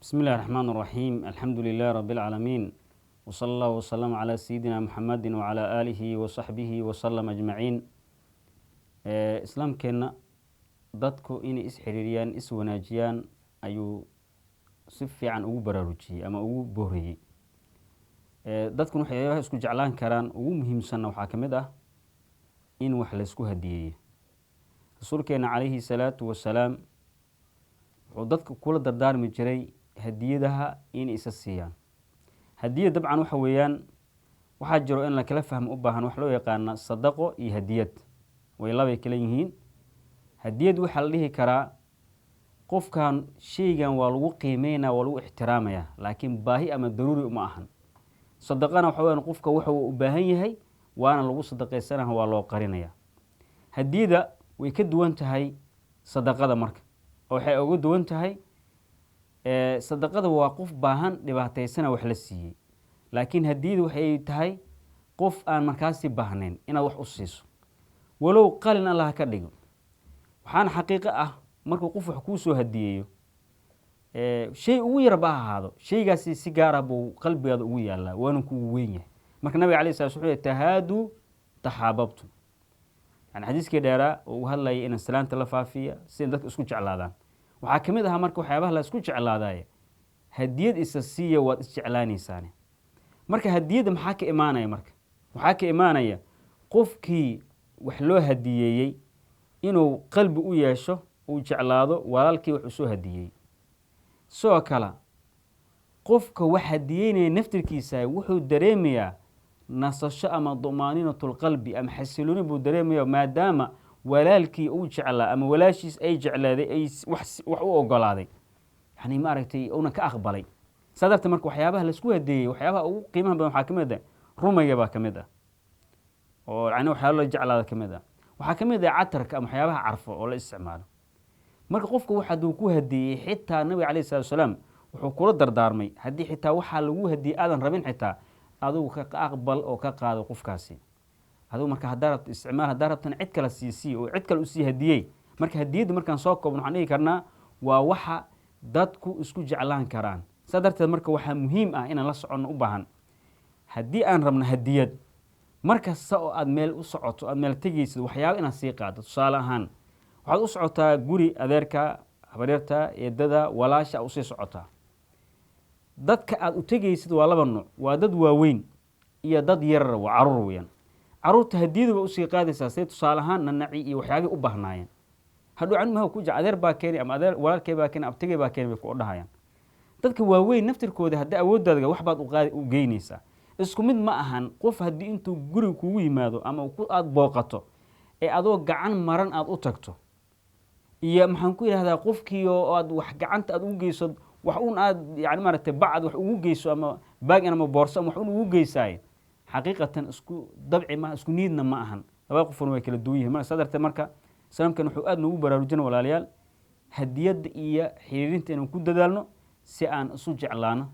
بسم الله الرحمن الرحيم، الحمد لله رب العالمين، وصلى الله وسلم على سيدنا محمد وعلى آله وصحبه وسلم أجمعين. Islaamkeenna dadku inay isxiriiriyaan, iswanaajiyaan ayuu si fiican ugu baraarujiyey ama ugu booriyey. Dadkuna waxyaabaha isku jeclaan karaan ugu muhiimsanna waxaa ka mid ah in wax laysku hadiyeeyo. Rasuulkeena calayhi salaatu wasalaam wuxuu dadka kula dardaarmi jiray hadiyadaha inay isa siiyaan. Hadiyad dabcan waxa weeyaan, waxaa jiro in lakala fahmo u baahan wax loo yaqaana sadaqo iyo hadiyad, way labay kala yihiin. Hadiyad waxaa la dhihi karaa qofkan sheygan waa lagu qiimeynaya, waa lagu ixtiraamaya, laakiin baahi ama daruuri uma ahan. Sadaqana waxa weyaan qofka waxa uu u baahan yahay waana lagu sadaqaysanaha, waa loo qarinaya. Hadiyada way ka duwan tahay sadaqada marka, oo waxay uga duwan tahay, sadaqada waa qof baahan, dhibaataysana wax la siiyey, laakiin hadiyada waxay tahay qof aan markaasi baahnayn inaad wax u siiso, walow qalin Allah ka dhigo. Waxaana xaqiiqo ah markuu qof wax kuu soo hadiyeeyo, shay ugu yarba ha ahaado, shaygaasi si gaar ah buu qalbigaada ugu yaalaa, waana kugu weyn yahay. Marka nabiga alayh sala sl wuxuu tahaaduu taxaababtum, yani xadiiskii dheeraa oo uu hadlayay in salaanta la faafiya si dadka isku jeclaadaan, waxaa ka mid ahaa marka waxyaabaha la isku jeclaadaye hadiyad isa siiya, waad isjeclaanaysaane. Marka hadiyadda maxaa ka imaanaya? Marka waxaa ka imaanaya qofkii wax loo hadiyeeyey inuu qalbi u yeesho, uu jeclaado walaalkii wax usoo hadiyeeyey. Sidoo kale qofka wax hadiyeynaya naftirkiisa wuxuu dareemayaa nasasho ama dumaaninatulqalbi ama xasilooni buu dareemaya, maadaama walaalkii uu jeclaa ama walaashiis ay jeclaaday, ay wax u ogolaaday, yani maaragtay una ka aqbalay. Saa darteed marka waxyaabaha laisku hadeeyey, waxyaabaha ugu qiimaha badan waxaa ka mid ah rumayga baa ka mid ah, oo yani waxyaaba la jeclaada ka mid ah. Waxaa ka mid ah catarka ama waxyaabaha carfo oo la isticmaalo. Marka qofka wax hadduu ku hadeeyey, xitaa nabiga alayh salatu wasalaam wuxuu kula dardaarmay, haddii xitaa waxaa lagu hadiyey aadan rabin, xitaa adigu ka aqbal oo ka qaado qofkaasi. Adigu marka haddaa rabto isticmaal, haddaa rabtana cid kale siisii oo cid kale usii hadiyey. Marka hadiyadda markaan soo koobno, waxaan dhihi karnaa waa waxa dadku isku jeclaan karaan. Saa darteed marka waxaa muhiim ah inaan la soconno u baahan, haddii aan rabno hadiyad, mar kasta oo aad meel u socoto, aad meel tegaysid, waxyaaba inaad sii qaado. Tusaale ahaan, waxaad u socotaa guri adeerka, habaryarta, eedada, walaasha usii socotaa. Dadka aad u tegaysid waa laba nuuc: waa dad waaweyn iyo dad yarar, waa caruur weeyaan. Caruurta hadiyadu ba usii qaadaysaa, say tusaale ahaan nanaci iyo waxyaabihii u baahnaayeen. Hadhuu canmaha ku jec, adeer baa keeni ama adeer walaalkee baa keeni, abtigee baa keeni, bay ku dhahayaan. Dadka waaweyn naftirkooda haddii awooddaada wax baad uqaadi u geynaysaa. Isku mid ma ahan qof haddii intuu guriga kugu yimaado ama aada booqato ee adoo gacan maran aada u tagto, iyo maxaan ku yidhahdaa, qofkii oo aad wax gacanta aad ugu geyso, wax un aad yani maaragtay bacad wax ugu geyso ama baagin ama boorso ama wax un ugu geysaaye, xaqiiqatan isku dabci maaha, isku niidna ma ahan, labada qofuna way kala duwan yihin. Marka saa darteed marka islaamkan wuxuu aada noogu baraarujina, walaalayaal, hadiyadda iyo xiriirinta inaan ku dadaalno si aan isu jeclaano.